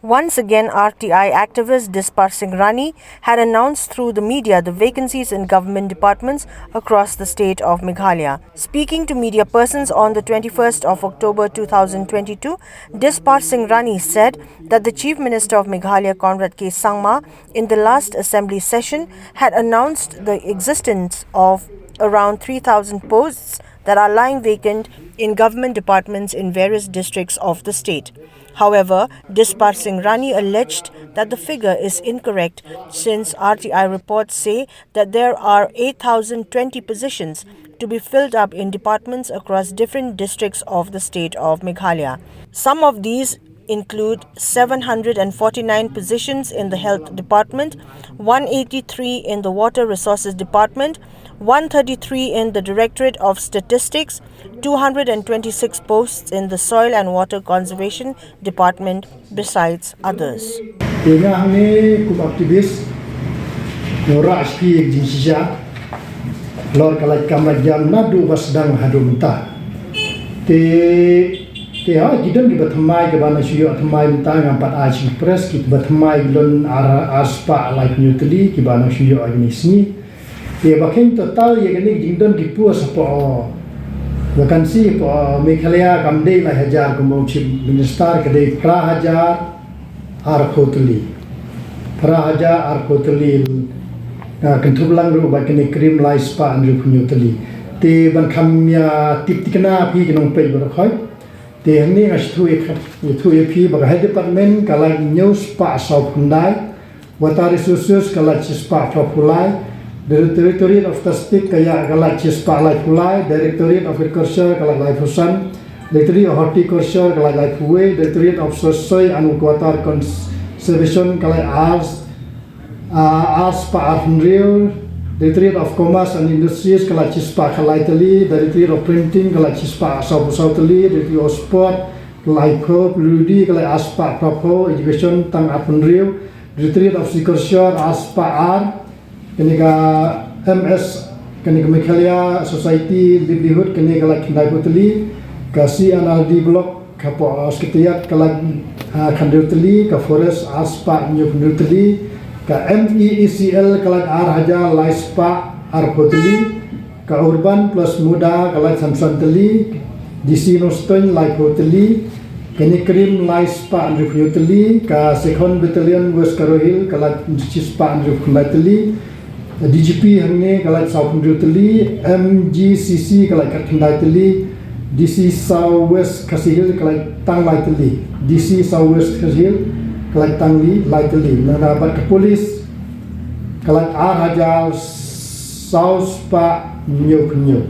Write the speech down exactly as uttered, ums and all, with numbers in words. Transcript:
Once again, R T I activist Dispar Singh Rani had announced through the media the vacancies in government departments across the state of Meghalaya. Speaking to media persons on the twenty-first of October two thousand twenty-two, Dispar Singh Rani said that the Chief Minister of Meghalaya, Conrad K Sangma, in the last assembly session had announced the existence of around three thousand posts that are lying vacant in government departments in various districts of the state. However, Dispar Singh Rani alleged that the figure is incorrect, since R T I reports say that there are eight thousand twenty positions to be filled up in departments across different districts of the state of Meghalaya. Some of these include seven hundred forty-nine positions in the health department, one eighty-three in the water resources department, one thirty-three in the Directorate of Statistics, two hundred twenty-six posts in the soil and water conservation department, besides others. Te nga hangne kum activist, nga rah sha phi ïa ka jingshisha halor ka lait kam lait jam naduh ba sdang haduh mynta. Te, te ha ki don kiba thymmai, kiba nang shu ïoh thymmai mynta, ngam pat ai sha press, kiba thymmai ki don ar, ar spah laiphew hynñiew tylli kiba nang shu ïoh ha kine ki sngi. Te ba kheiñ total ïa kane ka jingdon ki post hapoh vacancy hapoh Meghalaya kam dei lai hajar, kumba u Chief Minister, ka dei phra hajar arphew tylli. Phra hajar arphew tylli. Nga kynthup lang ruh bad kane krim lai spah hynriewphew hynñiew tylli. Te ban kham ïa tip thikna phi ki nongpeit baroh khoit. Te hangne nga sngewthuh ïa phi ba ka health department ka lait hynñiew spah sawphew khyndai, water resources ka lait shi spah sawphew lai, Directorate of Statistics ka ïa ka lait shi spah laiphew lai, Directorate of Agriculture ka lait laiphew san, Directorate of Horticulture ka lait laiphew wei, Directorate of Soil and Water Conservation ka lait ar, ah, ar spah arphew hynriew, Directorate of Commerce and Industries ka lait shi spah khatlai tylli, Directorate of Printing ka lait shi spah sawphew saw tylli, Directorate of Sport ka lait laiphew, P W D ka lait ar spah phraphew, Education tang arphew hynriew, Directorate of Agriculture ar spah ar, kane ka M S, kane ka Meghalaya Society Livelihood kane ka lait khyndaiphew tylli, ka C and R D Block hapoh Secretariat ka lait, ah, khyndaiphew tylli, ka Forest ar spah hynñiewphew hynriew tylli, ka M E E C L ka lait ar hajar lai spah arphew tylli, ka Urban plus MUDA ka lait san san tylli, D C Nongstoiñ laiphew tylli, kane krim lai spah hynriewphew hynñiew tylli, ka Second Battalion West Garo Hills ka lait shi spah hynriewphew khyndai tylli, D G P hangne ka lait sawphew hynriew tylli, M G C C ka lait khatkhyndai tylli, D C South West Khasi Hills ka lait tang lai tylli, D C South West Khasi Hills ka lait tang lai tylli. Nangta bad ka police ka lait ar hajar saw spah hynñiewphew hynñiew.